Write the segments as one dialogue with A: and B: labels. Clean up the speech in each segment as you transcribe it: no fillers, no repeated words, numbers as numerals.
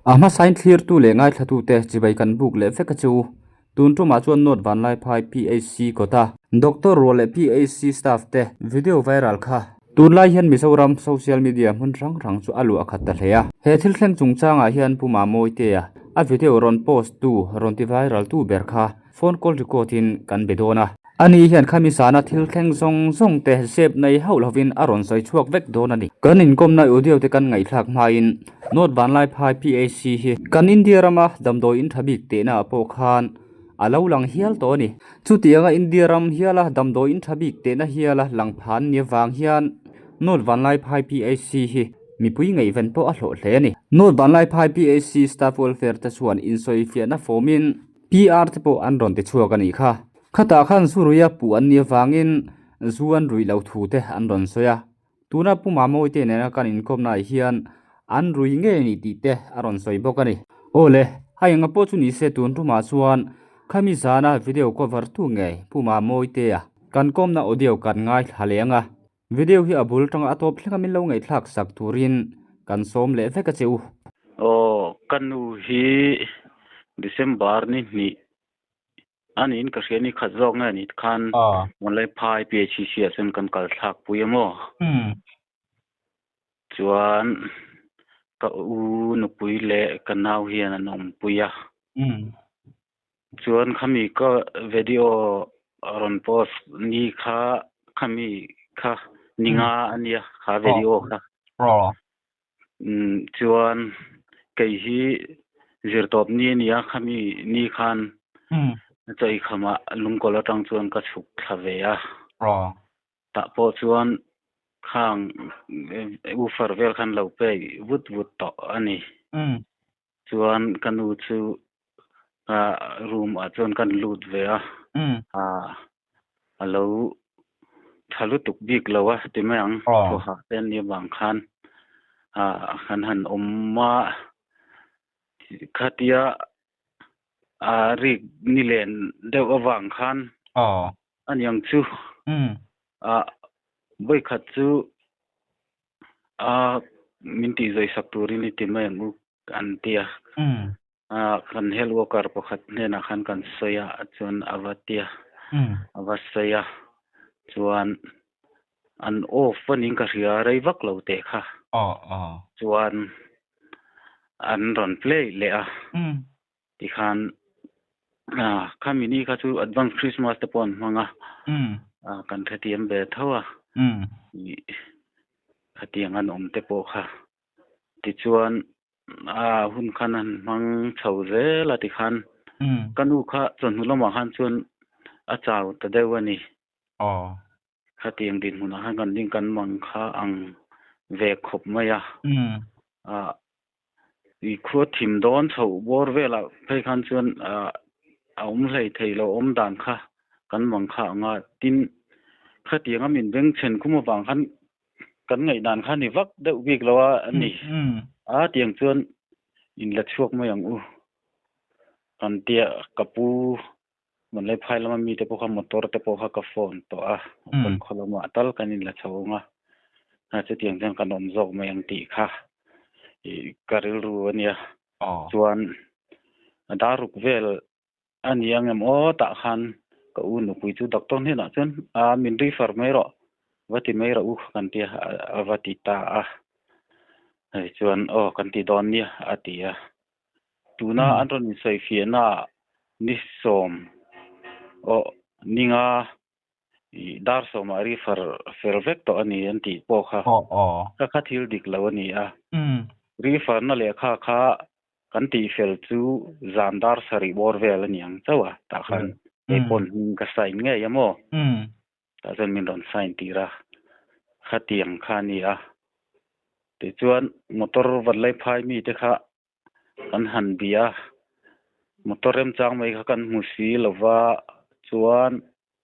A: A hmasain thlirtu leh ngaithlatute chibai kan buk leh vek a che u. Tun tumah chuan North Vanlaiphai PHC kawta Doctor rual leh PHC staff te video viral kha tunlai hian Mizoram social media hmun hrang hrang chu a luah khat ta hle a. He thil thleng chungchangah hian Pu Mamawitea a video rawn post tu rawn ti viral tu ber kha phone call record in kan be dawn a. Ani hian khami zana thil thleng zawng zawng te zep nei hauh lovin a rawn sawi chhuak vek dawn a ni. Kan inkawmna audio te kan ngaihthlak hmain North Vanlaiphai PHC hi kan India rama damdawi in tha bik tehna ah pawh khan a lo lang hial tawh a ni. Chutianga India ram hiala damdawi in tha bik tehna hiala lang phan ni avang hian North Vanlaiphai PHC hi mipui ngaihven pawh a hlawh hle a ni. North Vanlaiphai PHC Staff Welfare te chuan insawifiahna fawmin PR te pawh an rawn ti chhuak a nih kha. Khatah khan zu ruia puh an nih avangin zu an ruih loh thu te an rawn sawi a. Tuna Pu Mamawite nena kan inkawmnaah hian an rui ngei a nih tih te a rawn sawi bawk a ni. Aw le, hei enga pawh chu ni se tun tumah chuan khami zana video cover tu ngei Pu Mamawitea kan kawmna audio kan ngaithla leh ang a. Video hi a bul tanga a tawp thleng a min lo ngaihthlak sak turin kan sawm leh vek a che u.
B: Aw, ka nu hi December ni hnih a niin ka hria ni khat zawk nge ni khan Mawlaiphai PHCC ah chuan kan kal thlak pui a maw? Chuan ka u nupui leh ka nau hian an awmpui a. Chuan khami ka video rawn post ni kha khami kha ni nga a nia kha video kha. Chuan kei hi zirtawp ni a nia khami ni khan chawi khamah lungkawl atang chuan ka chhuk thla ve a. Tah pawh chuan khang woofer vel khan lo pek vut vut tawh a ni. Chuan ka nu chu room ah chuan kan lut ve a, a lo tha lutuk bik lo a ti mai ang, thaw hah te an nih avang khan kan han awm a, khatia rik ni len deuh avang khan a niang chu vawikhat chu A min tih zawi sak turin i ti mai ang u an ti a. A kan health worker pakhat hnenah khan kan sawi a chuan a va ti a, a va sawi a chuan an off anin ka hria rei vak lo teh kha chuan an rawn play leh a tikhan khami ni kha chu advance Christmas te pawh an hmang a, kan hrethiam ve tho a, khatiang an awm te pawh kha. Tichuan hun khan an hmang chho zel a tikhan ka nu kha chawhnu lamah khan chuan a chau ta deuh a ni. Khatiang dinhmunah khan kan ding kan mang kha ang ve khawp mai a. I khua thim dawn chhoh bawr velah phei khan chuan a awm hlei thei lo awm dan kha kan mang kha ang a. Tin, khatianga min beng chhen khum avang khan kan ngaihdan kha ni vak deuh bik lo a a ni. A tiang chuan in la chhuak mai ang u kan tia ka pu Vanlai phai lama mite pawh kha motor te pawh kha ka phone tawh a, kan khaw lamah tal kan inla chho ang a, chutiang chuan kan awm zawk mai ang tih kha ka rilru a nia. Chuan dar ruk vel a ni ang em aw tah khan ka u nupui chu doctor hnenah chuan a min refer mai rawh va ti mai rawh u kan ti a, a va ti ta a. Hei chuan aw kan ti dawn nia a ti a. Tuna an rawn insawifiahna ni sawm aw ni nga ih dar sawmah refer fel vek tawh a ni an tih pawh kha kha kha thil dik lo a ni a. Refer na lehkha kha kan tih fel chu zan dar sarih bawr vel a ni ang chauh a tah khan kei pawn hming ka sign ngei a maw tah chuan min rawn sign tir a khatiang kha a ni a. Tichuan motor vanlai phai mite kha kan han bia a, motor remchang mai kha kan hmu si lo va, chuan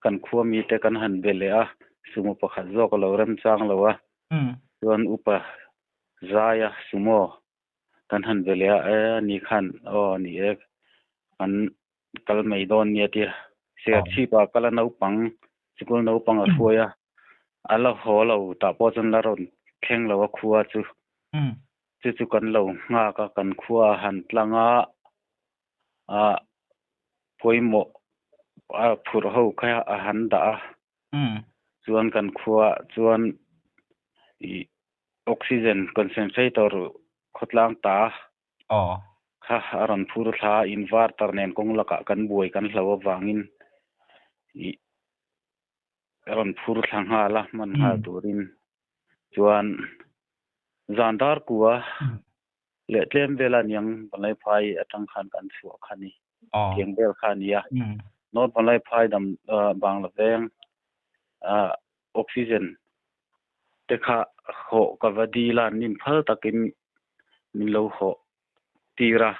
B: kan khua mite kan han be leh a, sumo pakhat zawk a lo remchang lo a, chuan upa Zaia sumo kan han be leh a, e ani khan aw a ni e kan kal mai dawn nia tia Serchhip ah kal a naupang sikul naupang a hruai a, a la haw lo tah pawh chuan la rawn thleng lo a khua chu. Chu chu kan lo nghak a, kan khua a han tlang a, ah pawimawh a phurh ho kha a han dah a. Chuan kan khua chuan ih oxygen concentrator khawtlang ta kha a rawn phur thla a, inverter nen kawng lakah kan buai kan hlo avangin ih a rawn phur thla nghal a, hman nghal turin chuan zan dar kua leh tlem vela niang Vanlaiphai atang khan kan chhuah kha ni, tiang vel kha a ni a. North Vanlaiphai dam Bangla veng oxygen te kha hawh ka va dil a, nin phal takin min lo hawh tir a.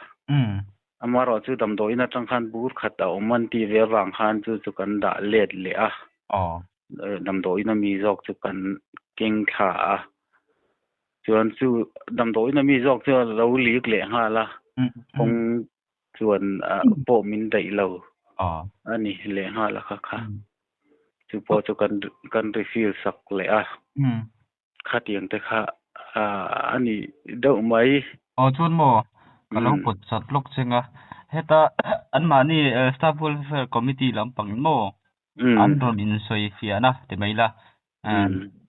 B: Amaherawh chu damdawiin atang khan bur khat a awm an tih ve avang khan chu chu kan dah let leh a. Damdawiin ami zawk chu kan keng thla a. Chuan chu damdawiin ami zawk chu a lo lik leh nghal a. Kawng chuan pawh min daih lo a ni leh nghal a kha kha. Chu pawh chu kan kan refill sak leh a. Khatiang te kha a ni deuh mai.
A: Aw chuan maw ka lo pawt chat lawk cheng a, heta anmahni Staff Welfare Committee lampangin maw an rawn insawi fiahna ti mai la,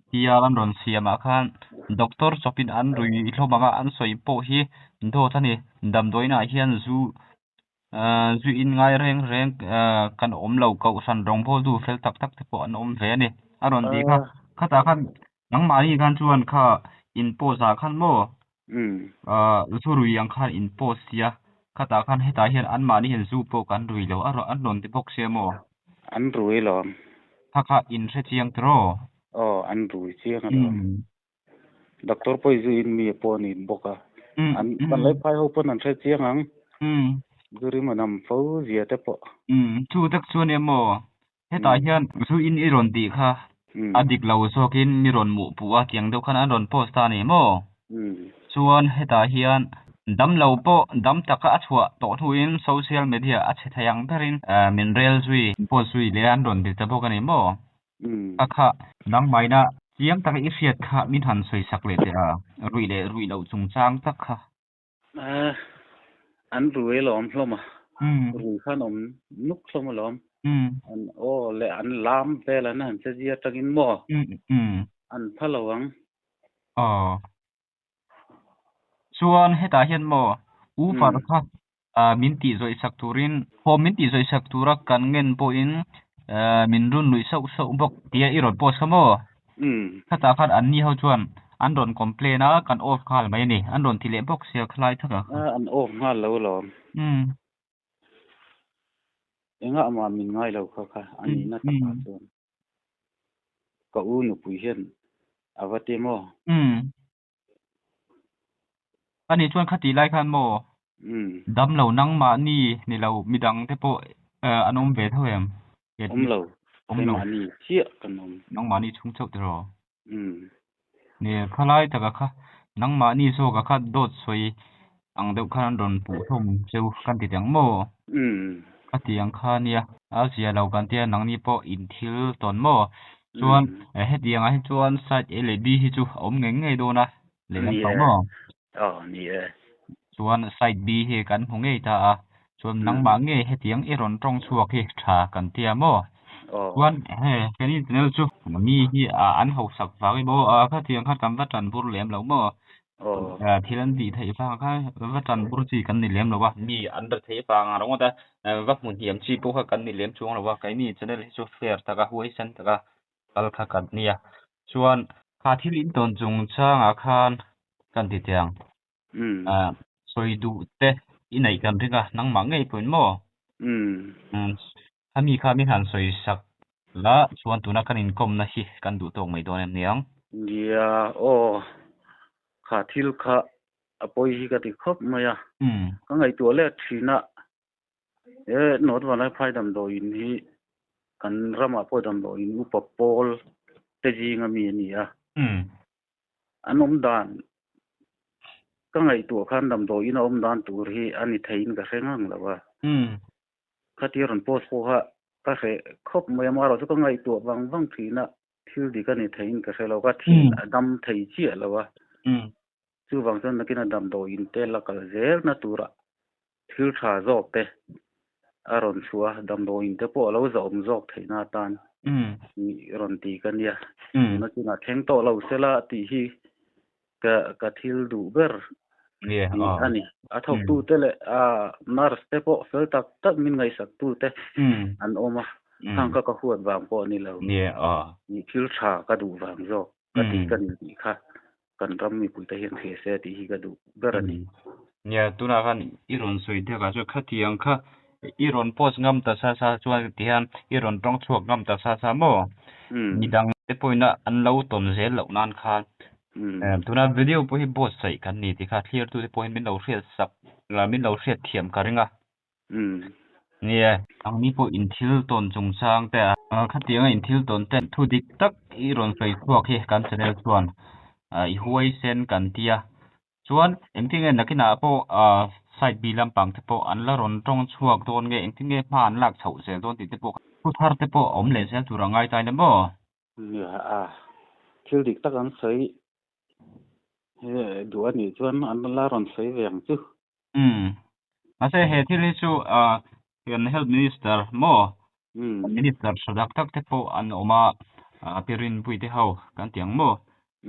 A: PR an rawn siamah khan doctor chawpin an rui hlawm ang a, an sawi pawh hi dawt a ni. Damdawiinah hian zu Zu in ngai reng reng kan awm lo kohhran rawngbawltu fel tak tak te pawh an awm ve a ni. A rawn tih kha khatah khan nangmahni khan chuan kha in post ah khan maw zu rui ang khan in post sia khatah khan hetah hian anmahni hian zu pawh kan rui lo a an rawn ti bawk sia maw?
B: An rui lo.
A: Kha kha in hre chiang tiraw?
B: Aw an rui chiang alawm. Doctor pawh i zu in mi pawh a ni bawk a, an kan lai phai ho pawn an hre chiang ang, zu rim a nam fo zia te pawh.
A: Chu tak chu ania maw, hetah hian zu in i rawn tih kha a dik lo zawkin mi rawn muh puh a tiang deuh khan an rawn post ta a ni maw? Chuan hetah hian dam lo pawh dam taka a chhuah tawh hnuin social media a chhe thei ang berin min rel zui post zui leh an rawn ti ta bawk a ni maw? A kha nangmaina chiang taka i hriat kha min han sawi sak leh teh a, ruih leh ruih loh chungchang tak kha.
B: An rui alawm hlawm a, rui khan awm nuk hlawm alawm. An aw leh an lam vel an han che zia atangin maw an pha lo ang.
A: Aw. Chuan hetah hian maw U Far kha min tih zawih sak turin form min tih zawih sak tura kan ngen pawhin min run luih sauh sauh bawk tia i rawn post kha maw? Khatah khan anni ho chuan an rawn complain a kan off nghal mai a ni an rawn ti leh bawk sia khalai thakah khan.
B: An off nghal lo alawm. Engah mah min ngai lo kha kha a nihna takah chuan. Ka u nupui hian a va ti maw?
A: Umm. Ani chuan khati lai khan maw?
B: Umm.
A: Damlo nangmahni ni lo midang te pawh an awm ve tho em?
B: Awm lo.
A: Awm lo.
B: Keimahni chiah kan awm.
A: Nangmahni chhung chauh tiraw?
B: Umm.
A: Ni khalai taka kha nangmahni zawka kha dawt sawi ang deuh khan an rawn puh hlawm cheu kan ti teh ang maw?
B: Umm.
A: Ka ti ang kha nia, a zia lo kan tia nangni pawh in thil tawn maw? Chuan hetiang ah hi chuan side A leh B hi chu a awm ngei ngei dawn a, lehlam tawh maw?
B: Aw ni e.
A: Chuan side B hi kan hmu ngei ta a, chuan nangmah ngei hetiang i rawn tawng chhuak hi tha kan tia maw? Chuan he kan in channel chu mi hi an hausak vang emaw khatiang khan kan va tan bur lem lo maw? Thil an tih theih vang kha va tan bur chi kan ni lem lo a, mi an ra theih vang ang ringawt a, va hmu hniam chi pawh kha kan ni lem chuang lo a, keini channel hi chu fair taka huaisen taka kal kha kan nia. Chuan kha thil in tawn chungchangah khan kan ti teh ang. Sawi duh te i neih kan ring a, nangmah ngei pawhin maw? Khami kha min han sawi sak la chuan tuna kan inkawmna hi kan duh tawk mai dawn em niang?
B: Nia, aw, kha thil kha a pawi hi ka ti khawp mai a. Ka ngaihtuah let thin a, he North Vanlaiphai damdawiin hi kan ramah pawh damdawiin upa pawl te zinga mi a ni a. An awm dan ka ngaihtuah khan damdawiin a awm dan tur hi a ni theiin ka hre ngang lo a. Khatia rawn post pawh kha ka hreh khawp mai a, amaherawhchu ka ngaihtuah vang vang thin a, thil dik a ni theiin ka hre lo, ka thin a dam thei chiah lo a. Chuvang chuan nakina damdawiin te la kal zelna tura thil tha zawk te a rawn chhuah a, damdawiin te pawh a lo zahawm zawk theihna atan rawn ti ka nia. Tuna chunah thleng tawh lo sela tih hi ka ka thil duh ber tih a ni. A thawktute leh a nurse te pawh fel tak tak min ngaihsaktute an awm a, khang kha ka huat vang pawh a ni lo. Thil tha ka duh vang zawk ka ti ka ni tih kha kan ram mipuite hian thlir se tih hi ka duh ber a ni.
A: Nia, tunah khan i rawn sawi tek ah chuan khatiang kha i rawn post ngam ta sa sa chuan tihian i rawn tawng chhuak ngam ta sa sa maw? Midang te pawhin an lo tawn zel loh nan khan tuna video pawh hi buatsaih kan ni tih kha thlirtute pawhin min lo hriat sak min lo hriat thiam ka ring a. Nia, angni pawh inthil tawn chungchang te a khatianga inthil tawn te thu dik tak i rawn sawi chhuak hi kan channel chuan i huaisen kan tia. Chuan engtin nge nakinah pawh side B lampang te pawh an la rawn tawng chhuak dawn nge engtin nge hma an lak chhoh zel dawn tih te pawh thu thar te pawh a awm leh zel tur a ngai ta ila maw?
B: Nia, a thil dik tak an sawi duh a nih chuan an la rawn sawi ve ang chu.
A: Umm. Mahse he thil hi chu kan Health Minister maw Minister tha tak tak te pawh an awm a, Pi Rinpuii te ho kan ti ang maw?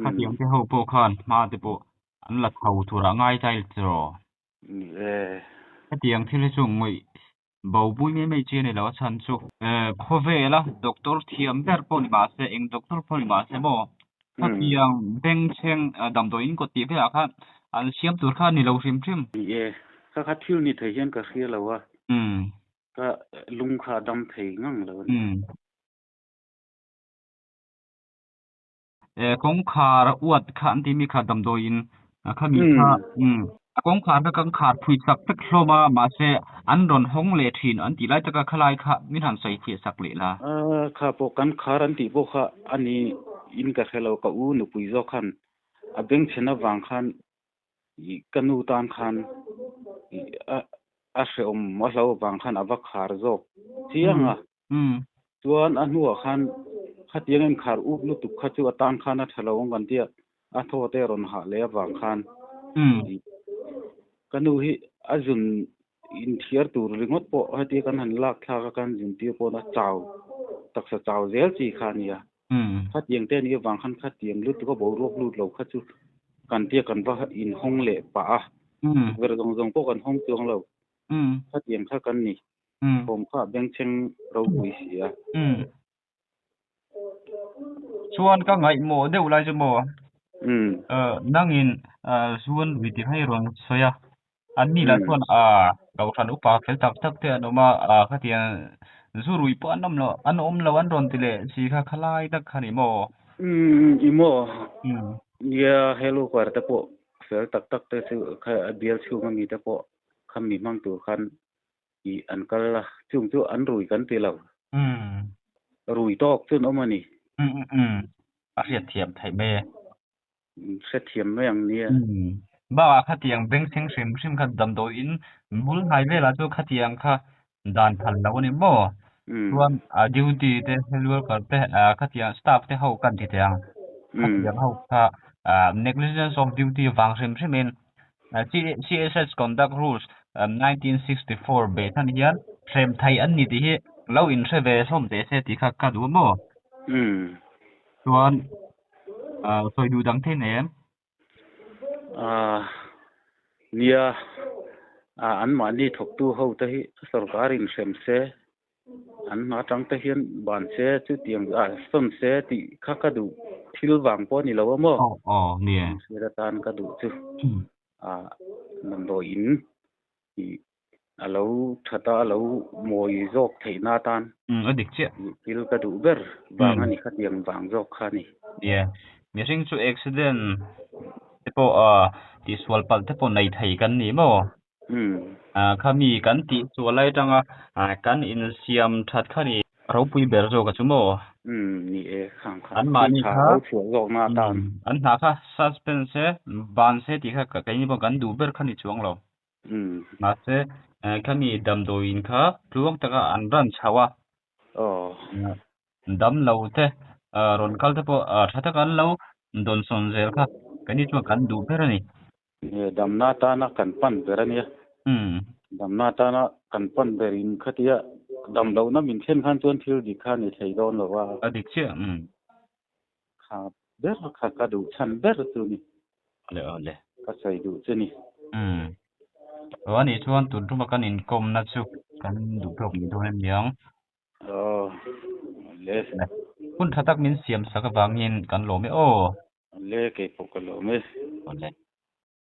A: Khatiang te ho pawh khan hma te pawh an la chho turah ngai ta ila tiraw?
B: Ni e.
A: Hetiang thil hi chu ngawih bopui mai mai chi a ni lo a chhan chu. Khawvela doctor thiam ber pawh ni mahse eng doctor pawh ni mahse maw khatiang bengchheng damdawiin kawt tih velah khan an siam tur kha a ni lo hrim hrim.
B: Ni e, kha kha thil ni thei hian ka hria lo a, ka lung kha a dam thei ngang lo a ni.
A: Kawngkhar uat kha an tih mi kha damdawiin khami kha a kawngkhar kha kan khar phui chak vek hlawm a mahse an rawn hawng leh thin an tih lai taka khalai kha min han sawi fiah sak leh la.
B: Kha pawh kan khar an tih pawh kha a ni in ka hre lo ka u nupui zawk khan a bengchhen avang khan ka nu tan khan a hrehawm a hlo avang khan a va khar zawk chiang a. Chuan a hnuah khan khatiang inkhar up lutuk kha chu a tan khan a tha lo ang kan tia a thaw te a rawn hah leh avang khan ka nu hi a zun inthiar tur ringawt pawh hetia kan han lak thlak a kan zun tir pawn a chau taksa chau zel chi kha a nia. Khatiang te anih avang khan khatiang lutuk a boruak lut lo kha chu kan tia kan va inhawng leh pah a, tukverh zawng zawng pawh kan hawng chuang lo. Khatiang kha kan ni. Thawm kha a bengchheng ropui si a.
A: Chuan ka ngaihmawh deuh lai chu maw? Nangin zuan lui tih kha i rawn sawi a. An ni lah chuan Kohhran upa fel tak tak te an awm a, khatiang zu rui pawh an awm lo, an awm lo an rawn ti leh si kha khalai tak kha ni maw?
B: I maw? Nia, hello kar te pawh fel tak tak te chu kha a bial chhung ami te pawh khami hmang tur khan i an kal a, chung chu an rui kan ti lo. Rui tawk chu an awm a ni.
A: A hriatthiam theih mai e.
B: Hrethiam mai ang nia.
A: Bakah khatiang bengchheng hrim hrim kha damdawiin bul hnai velah chu khatiang kha dan phal lo a ni maw? Chuan duty te, health worker te, khatiang staff te ho kan ti thei ang. Khatiang ho kha negligence of duty vang hrim hrimin CSS Conduct Rules 1964 beh hnan hian hrem thei an ni tih hi lo inhre ve hlawm teh se tih kha ka duh a maw? Chuan sawi duh dang thei nei em?
B: Nia, anmahni thawktu ho te hi sorkar inhrem se An hma atang te hian ban se chutiang ah sawn se tih kha ka duh thil vang pawh a ni lo a maw?
A: Aw aw ni e.
B: Hriat atan ka duh chu ah damdawi in ih a lo that a a lo mawi zawk theih na atan
A: A dik chiah.
B: Tih thil ka duh ber vang a ni khatiang vang zawk kha a ni.
A: Ni e. Mihring chu accident te pawh ah tihsual palh te pawh nei thei kan ni maw? Khami kan tih chu lai atanga kan insiam that kha ni ropui ber zawk a chu maw?
B: Ni e, khang kha.
A: An mahni kha
B: lo chhuah zawk na atan.
A: An hna kha suspense se, ban se tih kha keini pawh kan duh ber kha ni chuang lo. Mahse khami damdawiin kha tluang taka an run chho a. Dam lo te rawn kal te pawh tha taka an lo dawnsawn zel kha keini chuan kan duh ber a ni.
B: Nge damna atana kan pan ber a nia. Damna atana kan pan ber in khatia dam lohna min thlen khan chuan thil dik kha a ni thei dawn lo a.
A: A dik chiah umm.
B: Kha ber kha ka duh chhan ber chu ni.
A: Awle awle.
B: Ka sawi duh chu ni.
A: Umm. Aw anih chuan tun tuma kan inkawmna chu kan duh tawk ni dawn em niang.
B: Aw le.
A: Hun tha tak min siam sak avangin kan lawm e aw.
B: Le keipawh ka lawm e.
A: Awle.